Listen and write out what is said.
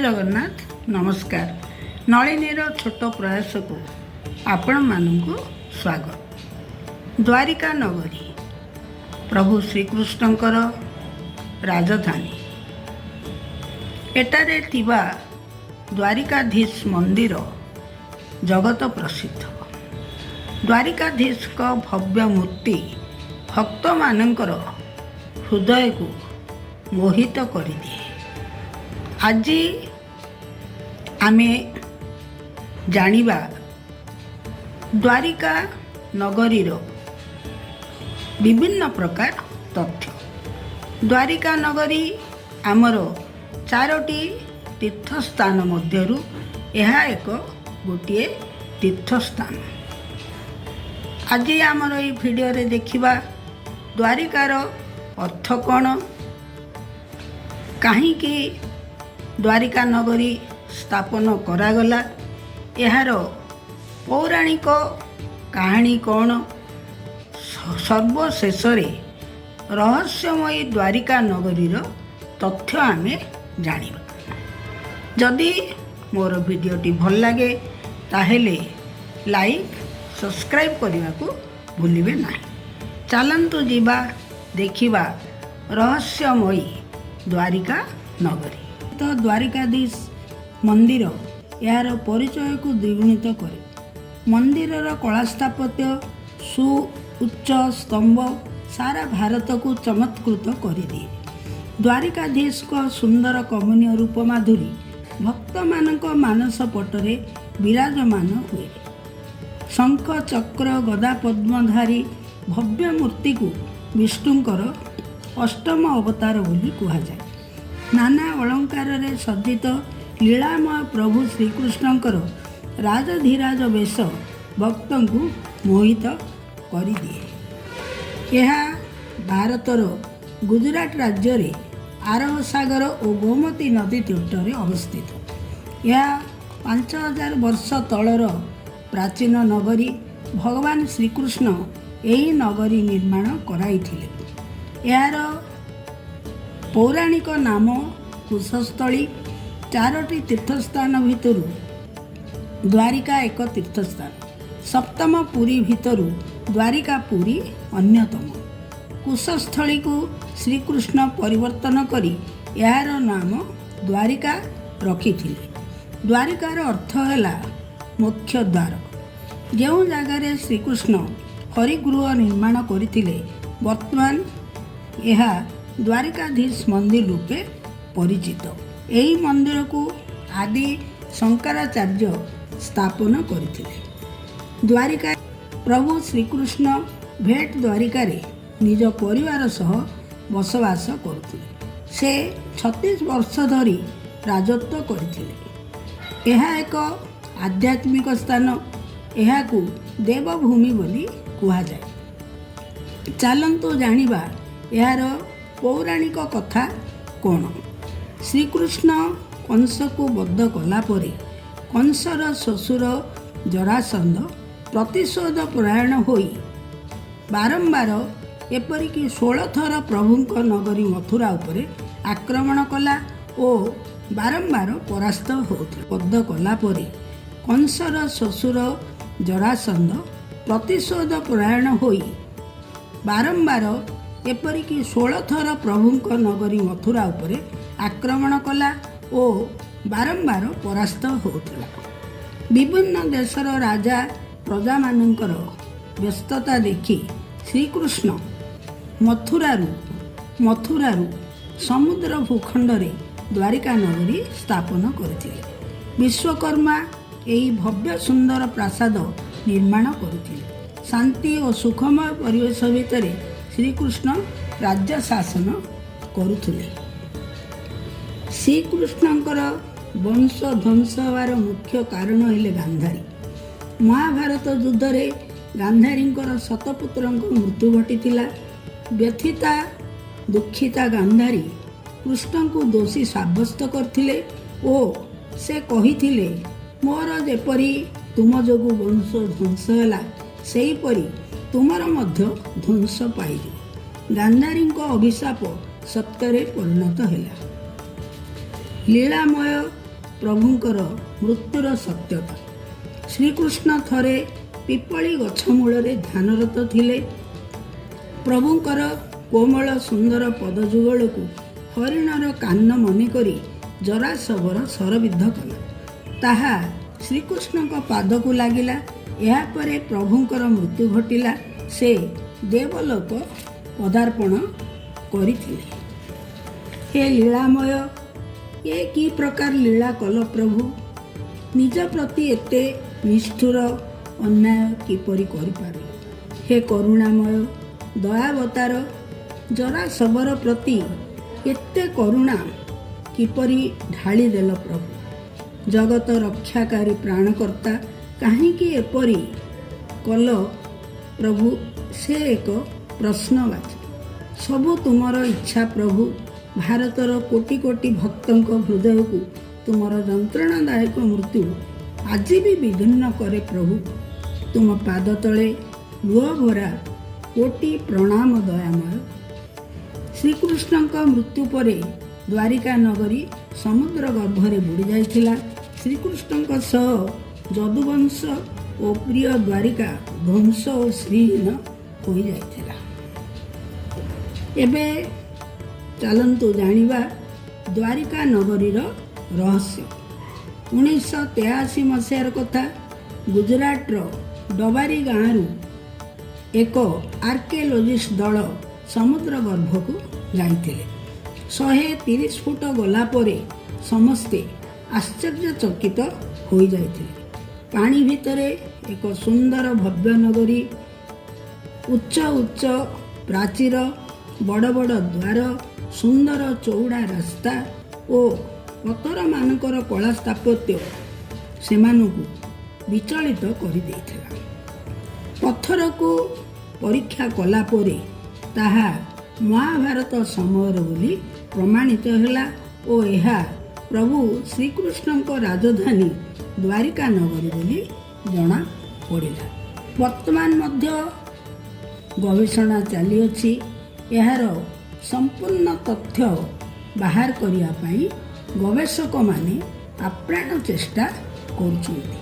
ଜଗନ୍ନାଥ, ନମସ୍କାର। ନଳିନୀର ଛୋଟ ପ୍ରୟାସକୁ ଆପଣମାନଙ୍କୁ ସ୍ୱାଗତ। ଦ୍ୱାରିକା ନଗରୀ ପ୍ରଭୁ ଶ୍ରୀକୃଷ୍ଣଙ୍କର ରାଜଧାନୀ। ଏଠାରେ ଥିବା ଦ୍ୱାରିକାଧୀଶ ମନ୍ଦିର ଜଗତ ପ୍ରସିଦ୍ଧ। ଦ୍ୱାରିକାଧୀଶଙ୍କ ଭବ୍ୟ ମୂର୍ତ୍ତି ଭକ୍ତମାନଙ୍କର ହୃଦୟକୁ ମୋହିତ କରିଦିଏ। ଆଜି ଆମେ ଜାଣିବା ଦ୍ୱାରିକା ନଗରୀର ବିଭିନ୍ନ ପ୍ରକାର ତଥ୍ୟ। ଦ୍ୱାରିକା ନଗରୀ ଆମର ଚାରୋଟି ତୀର୍ଥସ୍ଥାନ ମଧ୍ୟରୁ ଏହା ଏକ ଗୋଟିଏ ତୀର୍ଥସ୍ଥାନ। ଆଜି ଆମର ଏଇ ଭିଡ଼ିଓରେ ଦେଖିବା ଦ୍ୱାରିକାର ଅର୍ଥ କ'ଣ, କାହିଁକି ଦ୍ୱାରିକା ନଗରୀ ସ୍ଥାପନ କରାଗଲା, ଏହାର ପୌରାଣିକ କାହାଣୀ କ'ଣ, ସର୍ବଶେଷରେ ରହସ୍ୟମୟୀ ଦ୍ୱାରିକା ନଗରୀର ତଥ୍ୟ ଆମେ ଜାଣିବା। ଯଦି ମୋର ଭିଡ଼ିଓଟି ଭଲ ଲାଗେ, ତାହେଲେ ଲାଇକ୍, ସବସ୍କ୍ରାଇବ୍ କରିବାକୁ ଭୁଲିବେ ନାହିଁ। ଚାଲନ୍ତୁ ଯିବା, ଦେଖିବା ରହସ୍ୟମୟୀ ଦ୍ୱାରିକା ନଗରୀ। ତ ଦ୍ୱାରିକାଧୀଶ ମନ୍ଦିର ଏହାର ପରିଚୟକୁ ଦ୍ୱିଗୁଣିତ କରେ। ମନ୍ଦିରର କଳା ସ୍ଥାପତ୍ୟ, ସୁଉଚ୍ଚ ସ୍ତମ୍ଭ ସାରା ଭାରତକୁ ଚମତ୍କୃତ କରିଦିଏ। ଦ୍ୱାରିକାଧୀଶଙ୍କ ସୁନ୍ଦର କମନୀୟ ରୂପ ମାଧୁରୀ ଭକ୍ତମାନଙ୍କ ମାନସ ପଟରେ ବିରାଜମାନ ହୁଏ। ଶଙ୍ଖ, ଚକ୍ର, ଗଦା, ପଦ୍ମଧାରୀ ଭବ୍ୟ ମୂର୍ତ୍ତିକୁ ବିଷ୍ଣୁଙ୍କର ଅଷ୍ଟମ ଅବତାର ବୋଲି କୁହାଯାଏ। ନାନା ଅଳଙ୍କାରରେ ସଜ୍ଜିତ ଲୀଳାମୟ ପ୍ରଭୁ ଶ୍ରୀକୃଷ୍ଣଙ୍କର ରାଜାଧିରାଜ ବେଶ ଭକ୍ତଙ୍କୁ ମୋହିତ କରିଦିଏ। ଏହା ଭାରତର ଗୁଜୁରାଟ ରାଜ୍ୟରେ ଆରବ ସାଗର ଓ ଗୋମତୀ ନଦୀ ତଟରେ ଅବସ୍ଥିତ। ଏହା 5000 ବର୍ଷ ତଳର ପ୍ରାଚୀନ ନଗରୀ। ଭଗବାନ ଶ୍ରୀକୃଷ୍ଣ ଏହି ନଗରୀ ନିର୍ମାଣ କରାଇଥିଲେ। ଏହାର ପୌରାଣିକ ନାମ କୁଶସ୍ଥଳୀ। ଚାରୋଟି ତୀର୍ଥସ୍ଥାନ ଭିତରୁ ଦ୍ୱାରିକା ଏକ ତୀର୍ଥସ୍ଥାନ। ସପ୍ତମ ପୁରୀ ଭିତରୁ ଦ୍ୱାରିକା ପୁରୀ ଅନ୍ୟତମ। କୁଶସ୍ଥଳୀକୁ ଶ୍ରୀକୃଷ୍ଣ ପରିବର୍ତ୍ତନ କରି ଏହାର ନାମ ଦ୍ୱାରିକା ରଖିଥିଲେ। ଦ୍ୱାରିକାର ଅର୍ଥ ହେଲା ମୋକ୍ଷ ଦ୍ୱାର। ଯେଉଁ ଜାଗାରେ ଶ୍ରୀକୃଷ୍ଣ ହରିଗୃହ ନିର୍ମାଣ କରିଥିଲେ, ବର୍ତ୍ତମାନ ଏହା ଦ୍ୱାରିକାଧୀଶ ମନ୍ଦିର ରୂପେ ପରିଚିତ। ଏହି ମନ୍ଦିରକୁ ଆଦି ଶଙ୍କରାଚାର୍ଯ୍ୟ ସ୍ଥାପନ କରିଥିଲେ। ଦ୍ୱାରିକା ପ୍ରଭୁ ଶ୍ରୀକୃଷ୍ଣ ଭେଟ ଦ୍ୱାରିକାରେ ନିଜ ପରିବାର ସହ ବସବାସ କରୁଥିଲେ। ସେ 36 ବର୍ଷ ଧରି ରାଜତ୍ୱ କରିଥିଲେ। ଏହା ଏକ ଆଧ୍ୟାତ୍ମିକ ସ୍ଥାନ। ଏହାକୁ ଦେବଭୂମି ବୋଲି କୁହାଯାଏ। ଚାଲନ୍ତୁ ଜାଣିବା ଏହାର ପୌରାଣିକ କଥା କ'ଣ। ଶ୍ରୀକୃଷ୍ଣ କଂସକୁ ବଧ କଲା ପରେ କଂସର ଶ୍ୱଶୁର ଜରାସନ୍ଧ ପ୍ରତିଶୋଧ ପରାୟଣ ହୋଇ ବାରମ୍ବାର, ଏପରିକି 16 ଥର ପ୍ରଭୁଙ୍କ ନଗରୀ ମଥୁରା ଉପରେ ଆକ୍ରମଣ କଲା ଓ ବାରମ୍ବାର ପରାସ୍ତ ହେଉଥିଲା। ବଧ କଲା ପରେ କଂସର ଶ୍ୱଶୁର ଜରାସନ୍ଧ ପ୍ରତିଶୋଧ ପରାୟଣ ହୋଇ ବାରମ୍ବାର, ଏପରିକି 16 ଥର ପ୍ରଭୁଙ୍କ ନଗରୀ ମଥୁରା ଉପରେ ଆକ୍ରମଣ କଲା ଓ ବାରମ୍ବାର ପରାସ୍ତ ହେଉଥିଲା। ବିଭିନ୍ନ ଦେଶର ରାଜା ପ୍ରଜାମାନଙ୍କର ବ୍ୟସ୍ତତା ଦେଖି ଶ୍ରୀକୃଷ୍ଣ ମଥୁରାରୁ ସମୁଦ୍ର ଭୂଖଣ୍ଡରେ ଦ୍ୱାରିକା ନଗରୀ ସ୍ଥାପନ କରିଥିଲେ। ବିଶ୍ୱକର୍ମା ଏହି ଭବ୍ୟ ସୁନ୍ଦର ପ୍ରାସାଦ ନିର୍ମାଣ କରିଥିଲେ। ଶାନ୍ତି ଓ ସୁଖମୟ ପରିବେଶ ଭିତରେ ଶ୍ରୀକୃଷ୍ଣ ରାଜ୍ୟ ଶାସନ କରୁଥିଲେ। ଶ୍ରୀକୃଷ୍ଣଙ୍କର ବଂଶ ଧ୍ୱଂସ ହେବାର ମୁଖ୍ୟ କାରଣ ହେଲେ ଗାନ୍ଧାରୀ। ମହାଭାରତ ଯୁଦ୍ଧରେ ଗାନ୍ଧାରୀଙ୍କର ଶତପୁତ୍ରଙ୍କ ମୃତ୍ୟୁ ଘଟିଥିଲା। ବ୍ୟଥିତା ଦୁଃଖିତା ଗାନ୍ଧାରୀ କୃଷ୍ଣଙ୍କୁ ଦୋଷୀ ସାବ୍ୟସ୍ତ କରିଥିଲେ ଓ ସେ କହିଥିଲେ, "ମୋର ଯେପରି ତୁମ ଯୋଗୁଁ ବଂଶ ଧ୍ୱଂସ ହେଲା, ସେହିପରି ତୁମର ମଧ୍ୟ ଧ୍ୱଂସ ପାଇଯିବ।" ଗାନ୍ଧାରୀଙ୍କ ଅଭିଶାପ ସତ୍ୟରେ ପରିଣତ ହେଲା। ଲୀଳାମୟ ପ୍ରଭୁଙ୍କର ମୃତ୍ୟୁର ସତ୍ୟତା। ଶ୍ରୀକୃଷ୍ଣ ଥରେ ପିପଳି ଗଛ ମୂଳରେ ଧ୍ୟାନରତ ଥିଲେ। ପ୍ରଭୁଙ୍କର କୋମଳ ସୁନ୍ଦର ପଦଯୁଗଳକୁ ହରିଣର କାନ ମନେକରି ଜରାଶବର ଶରବିଦ୍ଧ କଲା। ତାହା ଶ୍ରୀକୃଷ୍ଣଙ୍କ ପାଦକୁ ଲାଗିଲା। ଏହାପରେ ପ୍ରଭୁଙ୍କର ମୃତ୍ୟୁ ଘଟିଲା। ସେ ଦେବଲୋକ ପଦାର୍ପଣ କରିଥିଲେ। ହେ ଲୀଳାମୟ, ଏ କି ପ୍ରକାର ଲୀଳା କଲ ପ୍ରଭୁ? ନିଜ ପ୍ରତି ଏତେ ନିଷ୍ଠୁର ଅନ୍ୟାୟ କିପରି କରିପାରିଲ? ହେ କରୁଣାମୟ ଦୟାବତାର, ଜରାଶବର ପ୍ରତି ଏତେ କରୁଣା କିପରି ଢାଳିଦେଲ ପ୍ରଭୁ? ଜଗତ ରକ୍ଷାକାରୀ ପ୍ରାଣକର୍ତ୍ତା, କାହିଁକି ଏପରି କଲ ପ୍ରଭୁ? ସେ ଏକ ପ୍ରଶ୍ନବାଚୀ। ସବୁ ତୁମର ଇଚ୍ଛା ପ୍ରଭୁ। ଭାରତର କୋଟି କୋଟି ଭକ୍ତଙ୍କ ହୃଦୟକୁ ତୁମର ଯନ୍ତ୍ରଣାଦାୟକ ମୃତ୍ୟୁ ଆଜି ବି ବିଦୀର୍ଣ୍ଣ କରେ ପ୍ରଭୁ। ତୁମ ପାଦ ତଳେ ଲୁହଭରା କୋଟି ପ୍ରଣାମ ଦୟାମୟ। ଶ୍ରୀକୃଷ୍ଣଙ୍କ ମୃତ୍ୟୁ ପରେ ଦ୍ୱାରିକା ନଗରୀ ସମୁଦ୍ର ଗର୍ଭରେ ବୁଡ଼ି ଯାଇଥିଲା। ଶ୍ରୀକୃଷ୍ଣଙ୍କ ସହ ଯଦୁବଂଶ ଓ ପ୍ରିୟ ଦ୍ୱାରିକା ଧ୍ୱଂସ ଓ ଶ୍ରୀହୀନ ହୋଇଯାଇଥିଲା। ଏବେ ଚାଲନ୍ତୁ ଜାଣିବା ଦ୍ୱାରିକା ନଗରୀର ରହସ୍ୟ। 1983 ମସିହାର କଥା। ଗୁଜରାଟର ଡବାରୀ ଗାଁରୁ ଏକ ଆର୍କିଓଲୋଜିଷ୍ଟ ଦଳ ସମୁଦ୍ର ଗର୍ଭକୁ ଯାଇଥିଲେ। 130 ଫୁଟ ଗଲା ପରେ ସମସ୍ତେ ଆଶ୍ଚର୍ଯ୍ୟଚକିତ ହୋଇଯାଇଥିଲେ। ପାଣି ଭିତରେ ଏକ ସୁନ୍ଦର ଭବ୍ୟ ନଗରୀ, ଉଚ୍ଚ ଉଚ୍ଚ ପ୍ରାଚୀର, ବଡ଼ ବଡ଼ ଦ୍ୱାର, ସୁନ୍ଦର ଚଉଡ଼ା ରାସ୍ତା ଓ ପଥରମାନଙ୍କର କଳା ସ୍ଥାପତ୍ୟ ସେମାନଙ୍କୁ ବିଚଳିତ କରିଦେଇଥିଲା। ପଥରକୁ ପରୀକ୍ଷା କଲା ପରେ ତାହା ମହାଭାରତ ସମୟର ବୋଲି ପ୍ରମାଣିତ ହେଲା ଓ ଏହା ପ୍ରଭୁ ଶ୍ରୀକୃଷ୍ଣଙ୍କ ରାଜଧାନୀ ଦ୍ୱାରିକା ନଗରୀ ବୋଲି ଜଣା ପଡ଼ିଲା। ବର୍ତ୍ତମାନ ମଧ୍ୟ ଗବେଷଣା ଚାଲିଅଛି। ଏହାର ସମ୍ପୂର୍ଣ୍ଣ ତଥ୍ୟ ବାହାର କରିବା ପାଇଁ ଗବେଷକମାନେ ଆପ୍ରାଣ ଚେଷ୍ଟା କରୁଛନ୍ତି।